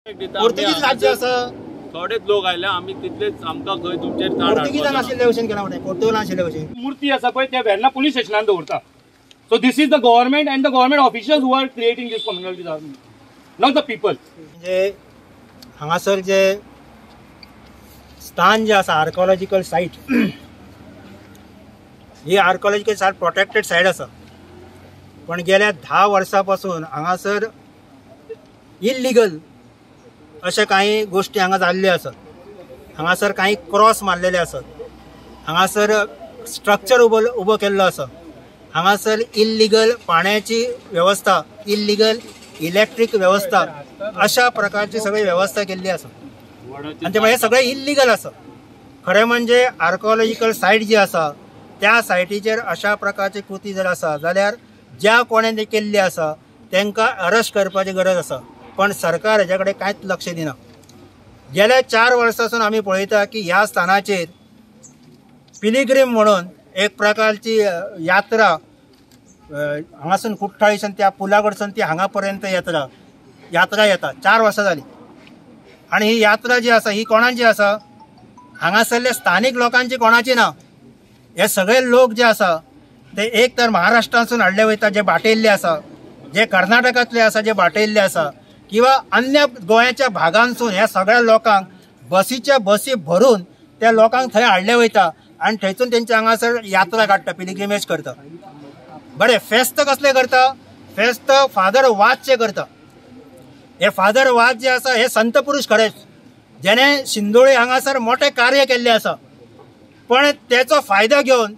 पोर्तुगीज राज्य आसा, थोडेच लोक आयले, आमी तितलेच आमकां खंय तुमचेर पोर्तुगीजान आशिल्ले भशेन केला म्हणटा, पोर्तुगालान आशिल्ले भशेन मूर्ती आसा पळय त्या वेर्णा पुलीस स्टेशनान दवरता. So this is the government and the government officials who are creating this communal disaster, not the people. म्हणजे हांगासर जे स्थान जे आसा आर्कोलॉजिकल सायट, ही आर्कोलॉजिकल सायट प्रोटेक्टेड सायट आसा, पण गेल्या 10 वर्सां पासून हांगासर इल्लिगल अशे कांय गोश्टी हांगा जाल्ल्यो आसात. हांगासर कांय क्रॉस मारलेले आसात, हांगासर स्ट्रक्चर उबो केल्लो आसा, हांगासर इल्लिगल पाण्याची वेवस्था, इल्लिगल इलेक्ट्रीक वेवस्था, अशा प्रकारची सगळी वेवस्था केल्ली आसा. आनी ते म्हळ्यार सगळें इल्लिगल आसा. खरें म्हणजे आर्कोलॉजिकल सायट जी आसा त्या सायटीचेर अशा प्रकारची कृती जर आसा जाल्यार ज्या कोणें ती केल्ली आसा तांकां अरेस्ट करपाची गरज आसा, पण सरकार हेज्या कडेन कांयच लक्ष दिना. गेल्या 4 वर्सां आमी पळयता की ह्या स्थानाचेर पिलिग्रीम म्हणून एक प्रकारची यात्रा हांगासून कुठ्ठाळीसून त्या पुला कडसून ती हांगा पर्यंत यात्रा येता. 4 वर्सां जाली आनी ही यात्रा जी आसा ही कोणाची आसा? हांगासरले स्थानीक लोकांची कोणाची ना. हे सगळे लोक जे आसा ते एक तर महाराष्ट्रांतसून हाडले वयता जे बाटयल्ले आसा, जे कर्नाटकांतले आसा जे बाटयल्ले आसा, किंवा अन्य गोंयाच्या भागांसून ह्या सगळ्या लोकांक बसीच्या बसी भरून त्या लोकांक थंय हाडले वयता आनी थंयसून तेंचे हांगासर यात्रा काडटा, पिलिग्रिमेज करता. बरें, फेस्त कसलें करता? फेस्त फादर वाजचे करता. हे फादर वाज जे आसा हे संत पुरुष खरेंच, जेणे शिंदोळी हांगासर मोठें कार्य केल्लें आसा, पण तेचो फायदो घेवन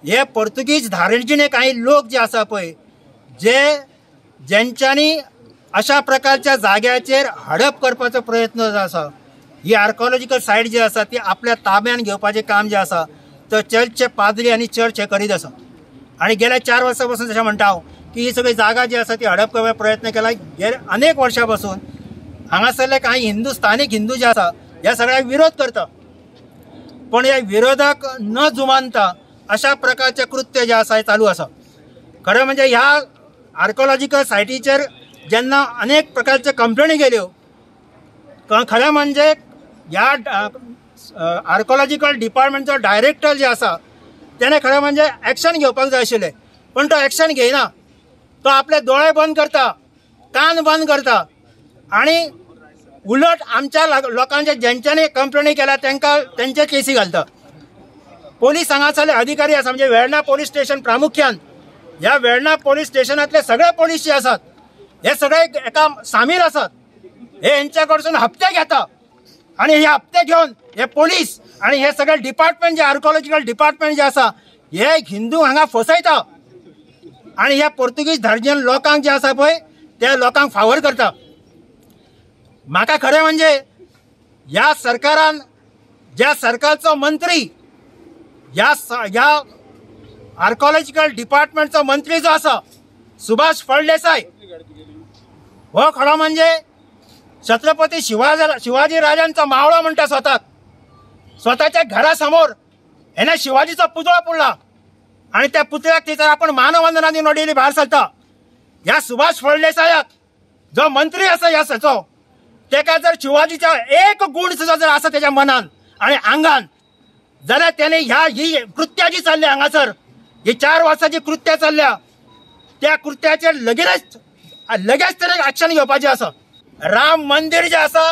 हे पोर्तुगीज धारणजीने कांय लोक जे आसा पळय, जे जेंच्यांनी अशा प्रकारच्या जाग्याचेर हडप करपाचो प्रयत्न जो आसा, ही आर्कोलॉजिकल सायट जी आसा ती आपल्या ताब्यान घेवपाचें काम जें आसा तर चर्चचे पाद्री आनी चर्च हे करीत आसा. आनी गेल्या 4 वर्सां पासून जशें म्हणटा हांव की ही सगळी जागा जी आसा ती हडप करपाचो प्रयत्न केला. गेल्या अनेक वर्सां पासून हांगासरले कांय हिंदू, स्थानीक हिंदू जे आसा ह्या सगळ्याक विरोध करता, पण ह्या विरोधाक न जुमानता अशा प्रकारचे कृत्य जे आसा हे चालू आसा. खरें म्हणजे ह्या आर्कोलॉजिकल सायटीचेर जेन्ना अनेक प्रकारचे कंप्लेनी गेल्यो, खरें म्हणजे ह्या आर्कोलॉजिकल डिपार्टमेंटचो डायरेक्टर जे आसा तेणें खरें म्हणजे एक्शन घेवपाक जाय आशिल्लें, पण तो एक्शन घेयना. तो आपले दोळे बंद करता, कान बंद करता आनी उलट आमच्या लोकांचे जेंच्यांनी कंप्लेनी केल्या तांकां तेंचे केसी घालता. पोलीस हांगासरले अधिकारी आसा, म्हणजे वेर्णा पोलीस स्टेशन प्रामुख्यान ह्या वेर्णा पोलीस स्टेशनांतले सगळे पोलीस जे आसात हे सगळे एका सामील आसात, हे हेंच्या कडसून हप्ते घेता आनी हे हप्ते घेवन हे पोलीस आनी हे सगळे डिपार्टमेंट जे आर्कोलॉजिकल डिपार्टमेंट जे आसा हे हिंदू हांगा फसयता आनी ह्या पोर्तुगीज धार्जियन लोकांक जे आसा पळय त्या लोकांक फावर करता. म्हाका खरें म्हणजे ह्या सरकारान, ज्या सरकारचो मंत्री, ह्या आर्कोलॉजिकल डिपार्टमेंटचो मंत्री जो आसा सुभाष फळदेसाय, हो खरो म्हणजे छत्रपती शिवाजी राजांचो मावळो म्हणटा स्वताक. स्वताच्या घरा समोर हेणे शिवाजीचो पुतळो पुरला आनी त्या पुतळ्याक थंयसर आपण मानवंदना दिवन वडील भायर सरता. ह्या सुभाष फळदेसायाक जो मंत्री आसा ह्या सचो, तेका जर शिवाजीचो एक गूण सुद्दां जर आसा तेच्या मनान आनी आंगान जाल्यार तेणे ह्या ही कृत्या जी चल्ल्या हांगासर, ही 4 वर्सांची कृत्या चल्ल्या त्या कृत्याचेर लगेच लगेच तेणे एक्शन घेवपाचें आसा. राम मंदिर जे आसा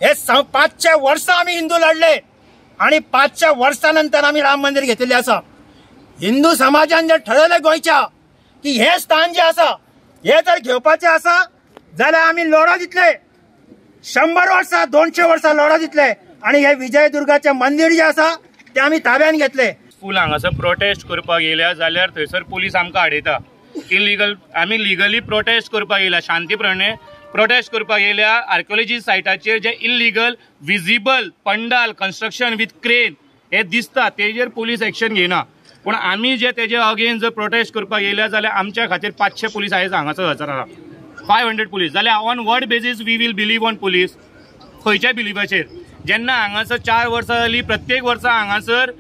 हे 500 वर्सां आमी हिंदू लढले आनी 500 वर्सां नंतर आमी राम मंदिर घेतिल्लें आसा. हिंदू समाजान जर ठरयलें गोंयच्या की हें स्थान जें आसा हें जर घेवपाचें आसा जाल्यार आमी लढो दितले, 100 वर्सां 200 वर्सां लढो दितले आनी हें विजयदुर्गाचें मंदिर जें आसा तें आमी ताब्यान घेतले. फूल हांगासर प्रोटेस्ट करपाक येयल्या जाल्यार थंयसर पुलीस आमकां आडयता. इलिगल, आमी लिगली प्रोटेस्ट करपाक येयल्या, शांतीप्रणे प्रोटेस्ट करपाक येयल्या. Archaeology सायटाचेर J illegal visible pandal construction with crane हे दिसता तेजेर पुलीस एक्शन घेयना, पूण आमी जे तेजे अगेन्स्ट जर प्रोटेस्ट करपाक येयल्या जाल्यार आमच्या खातीर 500 पुलीस आयज हांगासर हजर आसा, 500 पुलीस. जाल्यार on what basis we will believe on police? खंयच्या बिलिवाचेर? जेन्ना हांगासर 4 वर्सां जालीं, प्रत्येक वर्सा हांगासर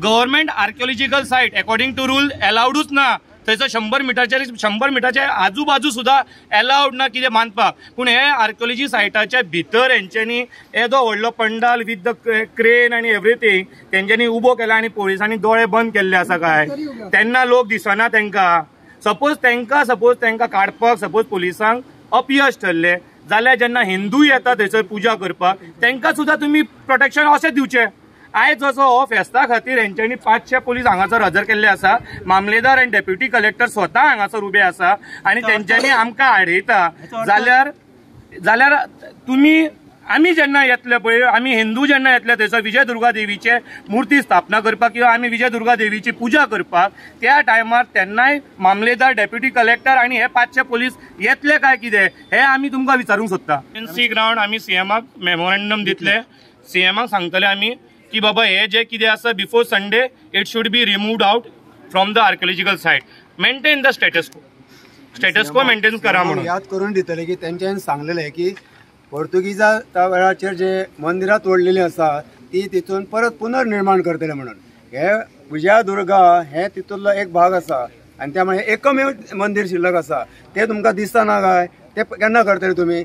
government archaeological site according to rule अलाउडूच ना, थंयसर 100 मिटराचेर, 100 मिटराच्या आजूबाजू सुद्दां एलावड ना कितें बांदपाक. पूण हे आर्किओलॉजी सायटाच्या भितर हेंच्यांनी येदो व्हडलो पंडाल विथ the crane आनी एवरीथींग तेंच्यांनी उबो केला आनी पोलिसांनी दोळे बंद केल्ले आसा. काय तेन्ना लोक दिसना तेंकां? सपोज तेंकां काडपाक सपोज पोलिसांक अपयश ठरलें जाल्यार, जेन्ना हिंदू येता थंयसर पुजा करपाक, तेंकां सुद्दां तुमी प्रोटेक्शन अशें दिवचें. आयज जसो हो फेस्ता खातीर हेंच्यांनी 500 पोलीस हांगासर हजर केल्ले आसा, मामलेदार आनी डेप्युटी कलेक्टर स्वता हांगासर उबे आसा आनी तेंच्यांनी आमकां आडयता जाल्यार जाल्यार तुमी आमी जेन्ना येतले पळय, आमी हिंदू जेन्ना येतले थंयसर विजय दुर्गा देवीचे मुर्ती स्थापना करपाक किंवा आमी विजय दुर्गा देवीची पुजा करपाक, त्या टायमार तेन्नाय मामलेदार, डेप्युटी कलेक्टर आनी हे 500 पोलीस येतले काय कितें, हे आमी तुमकां विचारूंक सोदता. एनसी ग्रावंड आमी सीएमाक मेमोरेंडम दितले. सीएमाक सांगतले आमी की बाबा, हे जे कितें आसा, before Sunday it should be removed out from the archaeological site. Maintain the status quo, status quo maintain करा म्हणून. याद करून दितले की तेंच्यांनी सांगलेले की पोर्तुगीजा त्या वेळाचेर जे मंदिरां तोडलेली आसा ती तितून परत पुनर्निर्माण करतले म्हणून. हे विजयादुर्गा हे तितूंतलो एक भाग आसा आनी त्यामुळे एकमेव मंदीर शिल्लक आसा. ते तुमकां दिसना काय? ते केन्ना करतले तुमी?